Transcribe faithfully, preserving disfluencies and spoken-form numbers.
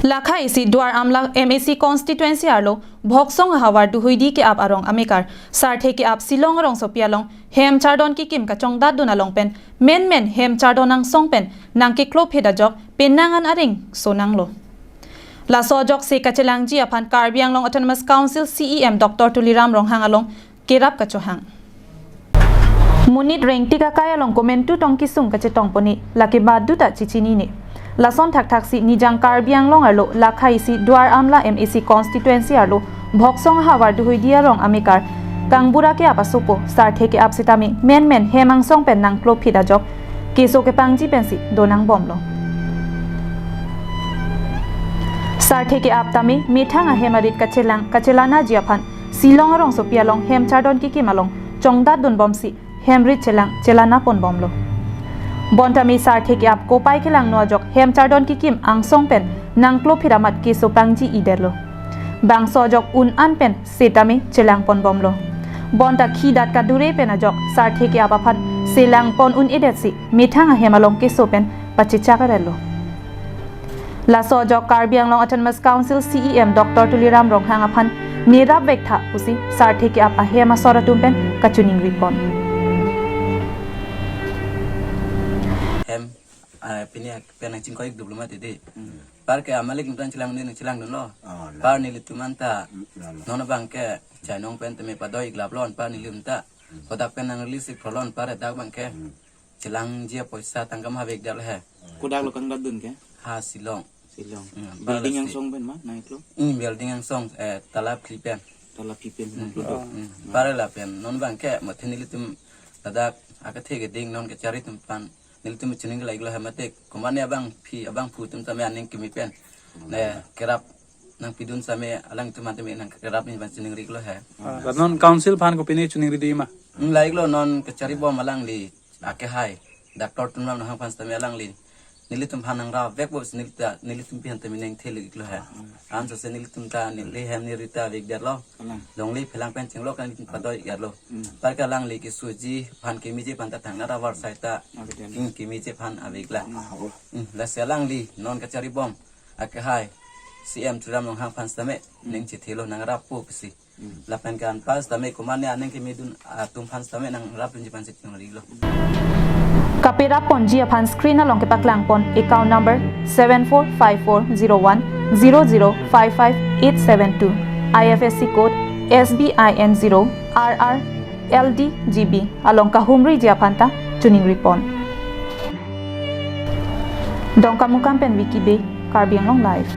Lakha isi Duar Amla M A C constituency arlo Bhoksong ahavar Duhuidi ke-ap arong amekar Sarthe ke-ap Shillong arongsopi along hem chardon kekim kachongdatdun along pen menmen hem chardon angsong pen nangkeklo phit ajok penang an areng sonanglo. Laso ajok se kachelangji aphan Karbi Anglong Autonomous Council C E M Doctor Tuliram Ronghang along kerap kachohang. Monit rengtik akai along komantu tong kesung kachetong pone, lake badu ta chechinine. Lason thakthaksi Nijang Karbi Anglong arlo Lakha isi Duar Amla M A C constituency arlo Bhoksong ahavar Duhuidi arong amekar Kangbura ke-ap asopo Sarthe ke-ap sitame menmen hem angsong pen nangklo phit ajok keso kepangji pensi donangbomlo. Sarthe ke-ap tame methang ahem arit kachelang kachelanaji aphan Shillong arongsopi along hem chardon kekim along chongdatdunbomsi hem rit chelang chelanaponbomlo. Bonta me Sarthe ke-ap kopai kelangno ajok hem chardon kekim angsong pen nangklo phit amat keso pangji-idetlo. Bangso ajok un an pen setame chelangponbomlo. Bonta khidat kadure pen ajok Sarthe ke-ap aphan selangpon un-edetsi methang ahem along keso pen pachechak arelo. Laso ajok Karbi Anglong Autonomous Council C E M Doctor Tuliram Ronghang aphan nerap vektha pusi Sarthe ke-ap ahem asor atum pen kachiningripon. Hem, ah, pini ak-, pen nangchingkoik duplo mati de. Hmm. Par ke amalik nutang chelang ni chelang dunlo. Oh, la. Par nelitum anta. Hmm, la, la. Non abang ke chainong pen teme padoi iklap lon par nelitum ta. Hmm. Kodak pen nang release ik phrolon par dak abang ke. Hmm. Chelangji apoisa tangka ma avek det lo he. Kodak lo kangdatdun ke? Ha, Shillong. Shillong. Hmm, building palace. Angsong pen ma, nangklo? Hmm, building angsong, eh, tala phli pen. Tala phli pen, hmm, nangklo do. Hmm, hmm. Pare lapen, non abang ke, mate nelitum ladak akethe keding non kachari atum aphan, nelitum chining lailo he mate, komatne abangphi, abangphu atum tame aning kimi pen. Ne, kerap nangpidun same alangtum aphan tame nangkerap ni ban chiningrilo he. Ah, non council aphan kopine chiningri di ma? Hmm, lailo non kacharibom alangli akehai, Doctor Tuliram Ronghang aphan sitame alangli nelitum aphan nangrap vekpo si neli ta, nelitum aphan tame nangtheli iklo he. Anso se nelitum ta neli hem neli rit ta avek det lo. Kalang. Longle phelang pen chinglo kan nelitum padoi iklo. Hmm. Par ke alangli kesoji aphan kemeji aphan ta thang nara war sai ta. Avek det lo. King kemeji aphan avek la. Hmm. Hmm, lasi alangli non kacharibom akehai C E M Tuliram Ronghang aphan sitame, hmm, nangchethelo nangrappo pusi. Hmm. Lapen ke anpar sitame komatne aning kimidun atum aphan sitame nangrapdunji aphan si chiningrilo. Kaperapponji aphan screen along kepaklangpon account number seven four five four zero one zero zero five five eight seven two, I F S C code S B I N zero R R L D G B along kahumriji aphan ta chiningripon. Dongkamukam pen Vicky Bey, Karbi Anglong Live.